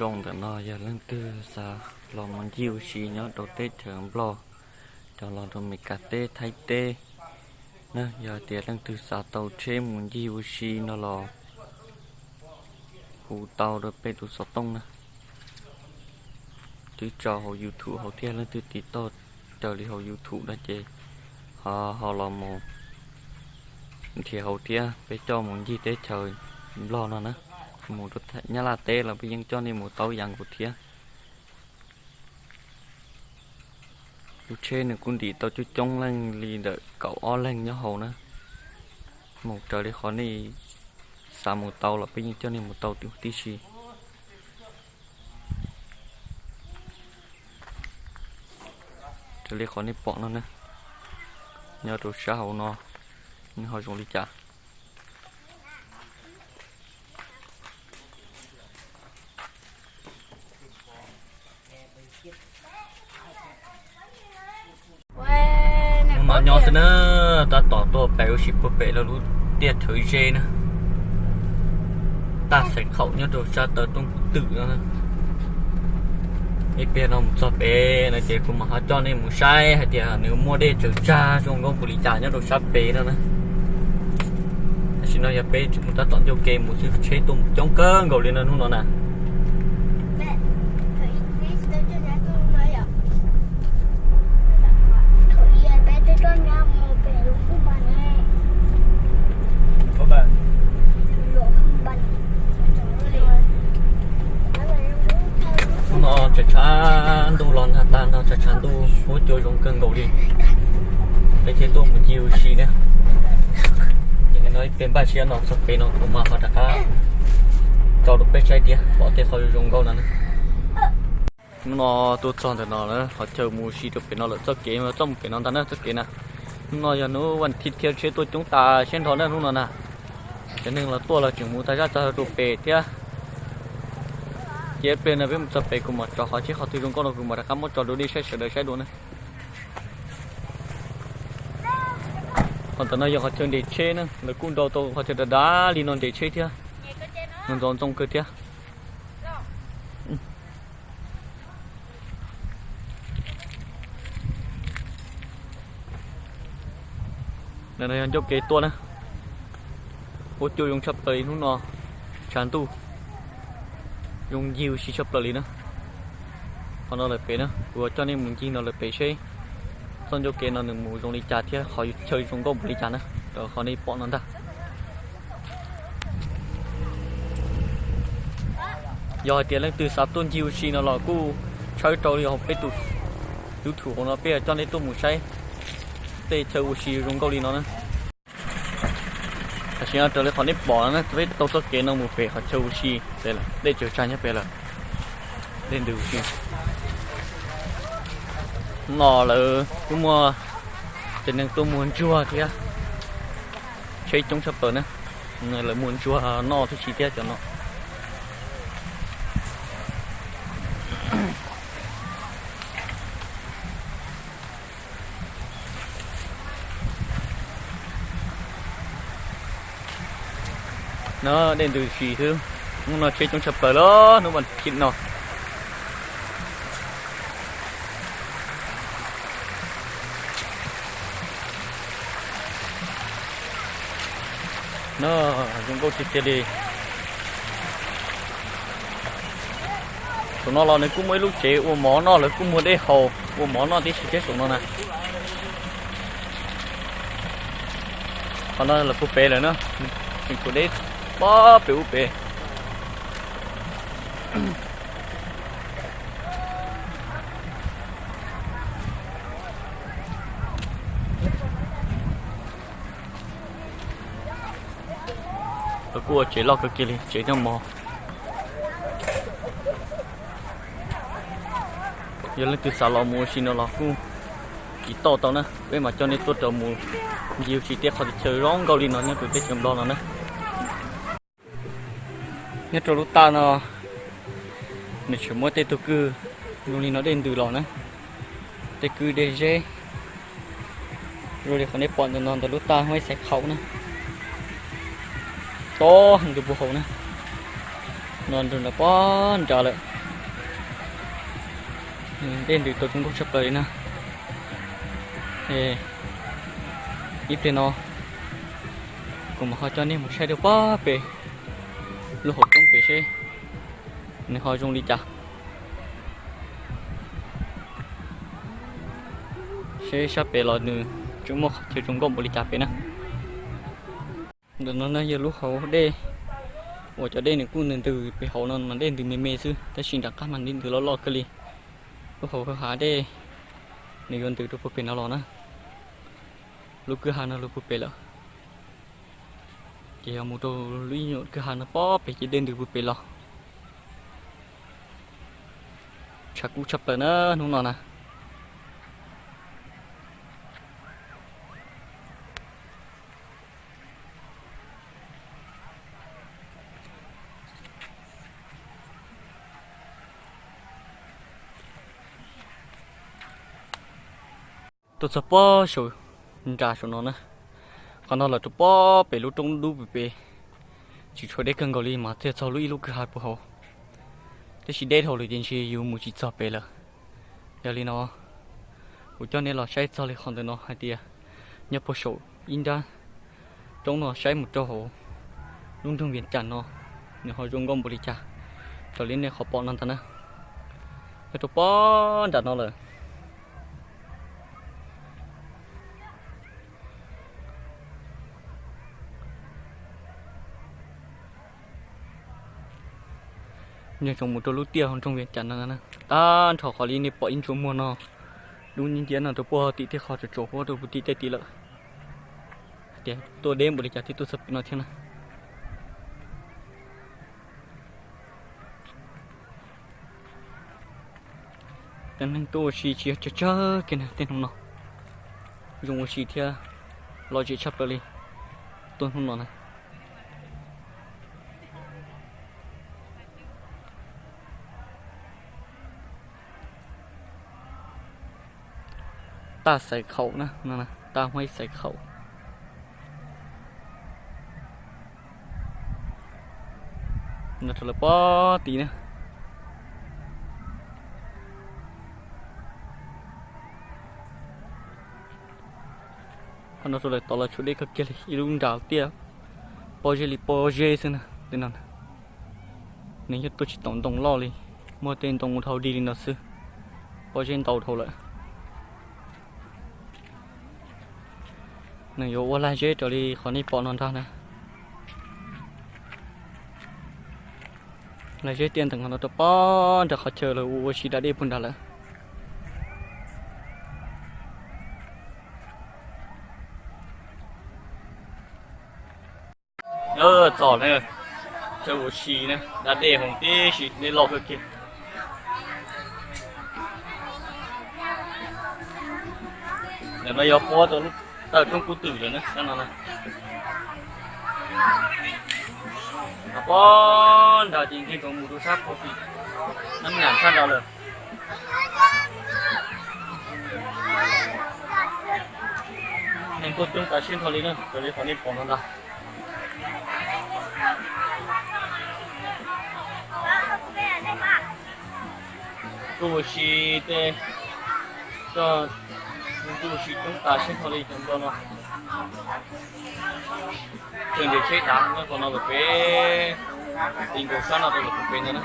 Zoo ntawm no yog leej twg xav los mus ncig ua si nyob rau teb chaws Nplog, cov los rau Meskas teb Thaib teb na, yog tias leej twg xav tau tsheb mus ncig ua si no los hu tau rau peb tus xov tooj na. Twb tso hauv YouTube hauv thiab, leej twg tiv tauj raws li hauv YouTube no ces ho ho los mus nrhiav hauv thiab, peb coj mus ncig teb chaws Nplog no na. Mus rau Nyab Laj teb los peb yeej coj nej mus tau ib yam nkaus thiab. Lub tsheb nws kuj ntim tau coob coob leej li ntawm kaum ob leeg nyob hauv na. Mus raws li qhov nej xav mus tau los peb yeej coj nej mus tau tib si. Raws li qhov nej pom no na, nyob rau sab hauv no nws ho zoo li cas. Hnub no nyob xwb na, tab tom tuaj pem ua si puag pem lawv lub tiaj Thawv Ze na, tag xeev khaum nyob rau sab taw Tooj Twm no. Ib pliag no mus txog pem no ces kuv mam ho coj nej mus saib hais tias nws muaj dej tsaws tsag zoo nkauj npaum li cas nyob rau sab pem no na. Tam sim no yog peb tseem mus tab tom ncauj ke mus xwb, tsheb tuaj coob kawg nkaus li no hnub no na. Hnub no tshav tshav ntuj los nag tag no, tshav tshav ntuj huab cua zoo kawg nkaus li. Peb thiaj tuaj mus ncig ua si na. Yog li no ib pliag npaj siab no txog pem no kuv mam ho rov qab tso rau peb saib tias pom tej qhov zoo nkauj no na. Hnub no tuaj txog ntawm no na, qhov chaw mus ua si rau pem no lawm, txoj kev txoj mus pem no ntag na, txoj kev na. Hnub no yog hnub vas thiv thiab tsheb tuaj coob tas siab nrho na hnub no na. Cov neeg los tuaj los tseem mus tag zaj txog rau pem thiab. Ces ib pliag no peb mus txog pem kuv mam tso qhov tsheb qhov twg zoo nkauj no kuv mam rov qab muab tso rau nej saib sawv daws saib dua na. Qhov ntawm no yog qhov chaw nres tsheb na, lawv kuj nrau tau qhov chaw dav dav li no nres tsheb thiab, ntxoov ntxoo kawg thiab. Ntawm no yog ncauj ke tuaj na, huab cua zoo tshaj plaws li hnub no, tshav ntuj zoo ncig ua si tshaj plaws li na. Qhov no lawm pem na, kuv coj nej mus ncig no lawm pem seb txoj ncauj ke no nws mus zoo li cas thiab qhov chaw zoo nkauj npaum li cas na, rau qhov nej pom no ntag. Yog hais tias leej twg xav tuaj ncig ua si no los kuj tshawb rau li hauv peb tus YouTube hauv no, peb coj nej tuaj mus saib tej chaw ua si zoo nkauj li no na. Tam sim no raws li qhov nej pom no na, peb tau txoj kev no mus pem qhov chaw ua si, dej tsaws tsag nyob pem lawm, dej ntws ua si. No lawv kuj muaj cov neeg tuaj muag ntsuag thiab, tsheb coob tshaj plaws na, lawv muag ntsuag noj tib si thiab cov no. No dej ntws si xwb, hnub no tsheb coob tshaj plaws li hnub vas thiv no. No zoo nkauj tiag tiag li. Saum no los nws kuj muaj ib lub tsev ua mov noj, lawv kuj muag dej haus ua mov noj tib si thiab saum no na. Qhov no lawv puag pem lawm na, tseem tshuav deb pob pem ub pem. Lawv kuj ua tsev loj kawg kiag li, tsev noj mov. Yog leej twg xav los mus ua si no los kuj tiv tauj tau na, peb mam coj nej tuaj rau mus ncig ua si tej qhov chaw zoo nkauj li no nyob rau teb chaws Nplog no na. Nyob rau lub taj no nws tseem muaj tej tug kwj zoo li no dej ntws los na, tej kwj dej zeb. Zoo li qhov nej pom ntawm no ntawm lub taj muaj ib xaiv qhaum na, tob heev rau puag hauv na. No nrog nram pob nrad lawm, Dej ntws tau zoo nkauj tshaj plaws li na. Ib pliag no kuv mam ho coj nej mus saib rau pob pem lub hauv roob pem seb nws ho zoo li cas. Seb sab pem los nws tseem muaj qhov chaw zoo nkauj npaum li cas pem na. Ntawm no na yog lub hauv dej uas cov dej nws kuj ntws ntws pem hauv no mas dej ntws me me xwb, tab sis nram qab mas dej ntws loj loj kawg li. Lub hauv kwj ha dej nws yuav ntws rau puag pem no los na. Lub kwj ha no lug puag pem lawm, ces yog mus rau lub ib nyuam kwj ha no pob pem ces dej ntws puag pem los. Tshav kub tshaj plaws na hnub no na. Tuaj txog pob saum nram saum no na, qhov no los rau pob pem lub roob dub pem pem, tsis tshua deb kawg nkaus li mas thiaj txog lub ib lub kwj ha puag hauv. Tab sis deb dhau lawm ces ntshe yus mus tsis txog pem lawm. Yog li no kuv coj nej los saib txog li qhov ntawm no hais tias nyob puag saum ib nrab roob no saib mus rau hauv lub nroog Vias Cas no nws ho zoo nkauj npaum li cas raws li nej qhov pom no ntag na. Nyob rau pob nram no lawm. Nyob zoo mus rau lub tiaj hauv nroog Vias Cas no, tag nrho qhov li nej pom ib ntsuas muag no dub nciab no rau puag tim tej qhov tsaus tsaus huab rau puag tim tej tid lawm. Hais tias tuaj deb npaum li cas thiaj tuaj txog pem no thiab na. Cov neeg tuaj ua si tsis yog tsawg tsawg kiag na tej hnub no, zoo ua si thiab lom zem tshaj plaws li tuaj hnub no na. Taj Xaiv Khaum na, Taj Huaib Xaiv Khaum. No rau lawv pob tid na. Qhov no rau lawv tod los tshuav deb kawg kiag li, ib lub nram tiaj pob zeb li pob zeb xwb na. Tej no nws yeej tuaj tsis taus ntoo loj li, muaj tej ntoo dhau dig li no xwb, pob zeb ntau dhau lawm. Nws yuav ua lag zeb raws li qhov nej pom no ntag na. Lag zeb tiaj ntees no rau pob nram qhov chaw lawv ua ua si da dej puag nrad lawm. Txog na, chaw ua si na, da dej hauv tib si, dej loj kawg kiag. Ntawm no yog puab tau lub taw roob kub twm lawm na, sab no na. Pob nrad ces nkeeg mus rau sab puag tim Nab Nyam sab nrad lawm. Neeg tuaj coob tas siab nrho li na, raws li qhov nej pom no ntag. Tuaj ua si tej, tuaj ua si coob tas siab nrho li cov nplog no. Tseem nres tsheb dav nyob qhov no lawm pem, ti nkaus sab no rau lawm pem ntawd na.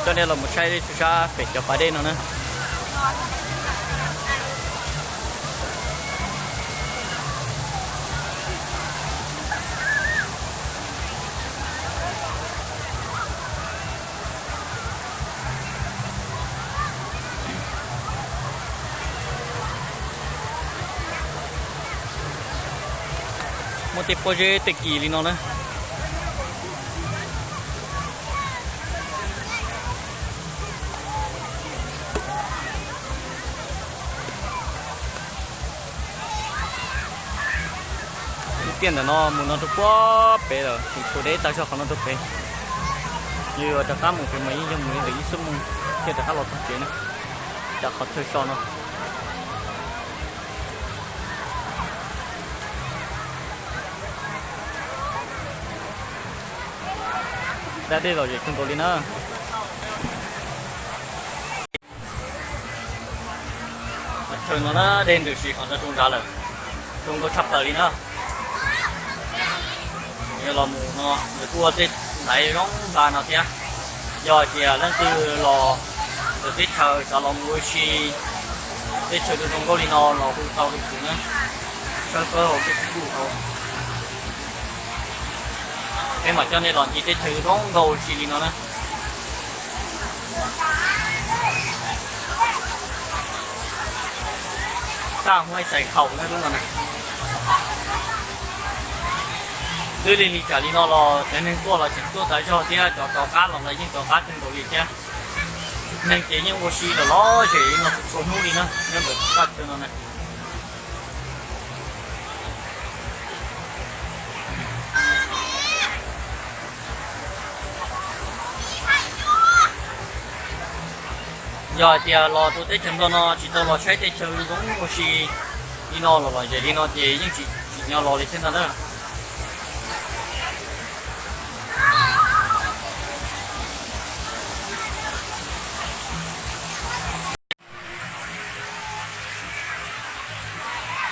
Coj nej los mus saib tshwj sab pem cov pas dej no na. Muaj tej pob zeb tej kis li no na. Lub tiaj ntawm no mus no rau puag pem lawm, tsis tshua deb tag zog qhov no rau pem. Yog yuav rov qab mus pem mas yeej yog mus li ntawm ib xuab moos thiaj rov qab los txog tsev na, tsam qhov chaw so no. Da dej lom zem kawg nkaus li na. Chaw no na dej ntws si qhov no zoo nrad lawm, zoo nkauj tshaj plaws li na. Yog los mus no nws kuj ua tej ntaiv zoo nrad no thiab. Yog hais tias leej twg los ntawm teb chaws xav los mus ua si tej chaw zoo zoo nkauj li no los hu tau rau kuv na, tshawb fawb hauv Facebook hauv. Peb mam coj nej los ncig tej chaw zoo nkauj ua si li no na. Tag Huaib Xais Khaum na lub no na. Twb li li cas li no los cov neeg tuaj los tseem tuaj tas zog thiab, cov rov qab los los yeej rov qab kawg nkaus li thiab. Neeg ces yeej ua si los lom zem li no txhua txhua hnub li na nyob ntawm qab chaw no na. Yog hais tias los rau teb chaws Nplog no tsis tau los saib tej chaw zoo ua si li no los lom zem li no ces yeej tsis tsim nyog los li thiab ntag na.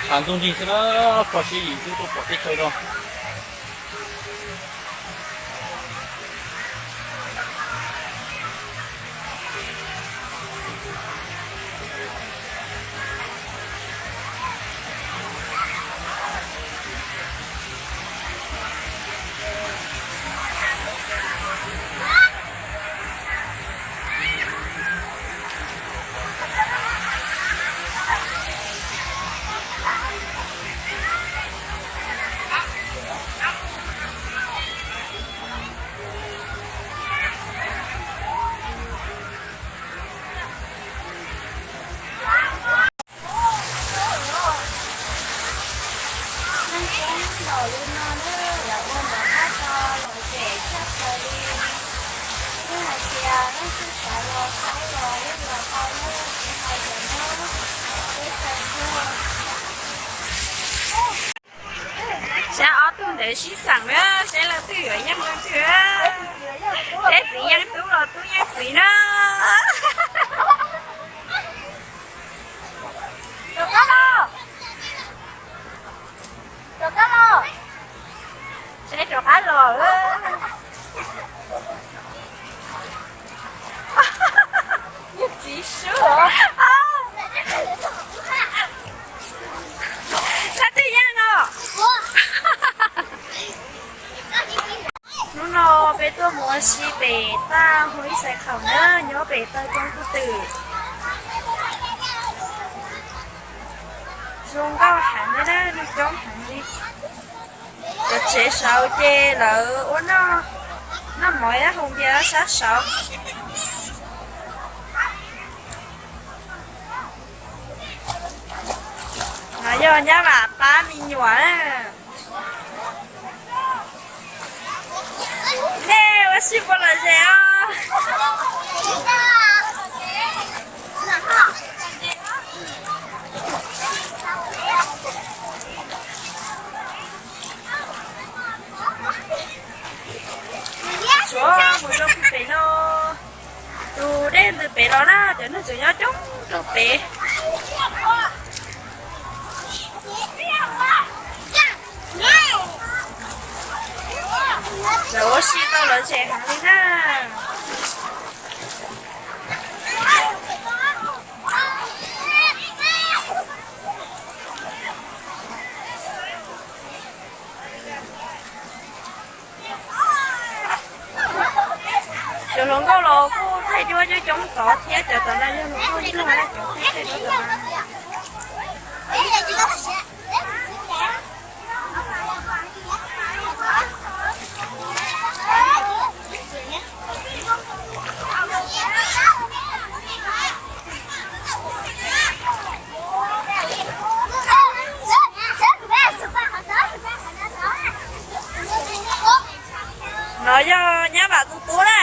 Thav ntxooj ntsig xwb na, kho siab yim xwb tuaj pom teb chaws no. Neeg coob npaum li no na, lawv ua npawg qab to lom zem tshaj plaws li. Yog hais tias leej twg xav los saib los yeej los tau na, tsis hais cov nyob teb chaws Nplog. Saib ob tug ntawd sib xeem na, saib leej twg yuav yeej leej twg. Saib txiv yeej tub los tub yeej txiv na. Rov qab los, rov qab los, saib rov qab los. Yog txiv sub. Sab twg yeej no. Hnub no peb tuaj mus ua si pem Tag Huaib Xais Khaum na, nyob pem taw roob Kuj Twm. Zoo nkauj heev li na, neeg coob heev li. Cov tsev saud ces lawv ua noj, noj mov ib hau npias sab saud. No yog nyab vam pab me nyuam na. Nej ua si puas lom zem os? Suav mus rau pem no, tus dej ntws pem los na, cov neeg tseem nyob coob rau pem. Lawv ua si tau lom zem heev li na. Cov hluas nkauj los kuj thaij duab coob coob tod thiab, cov tom no yog hluas nkauj ntsuag na, cov kuj thaij duab tom no. No yog nyab vam tus tub na.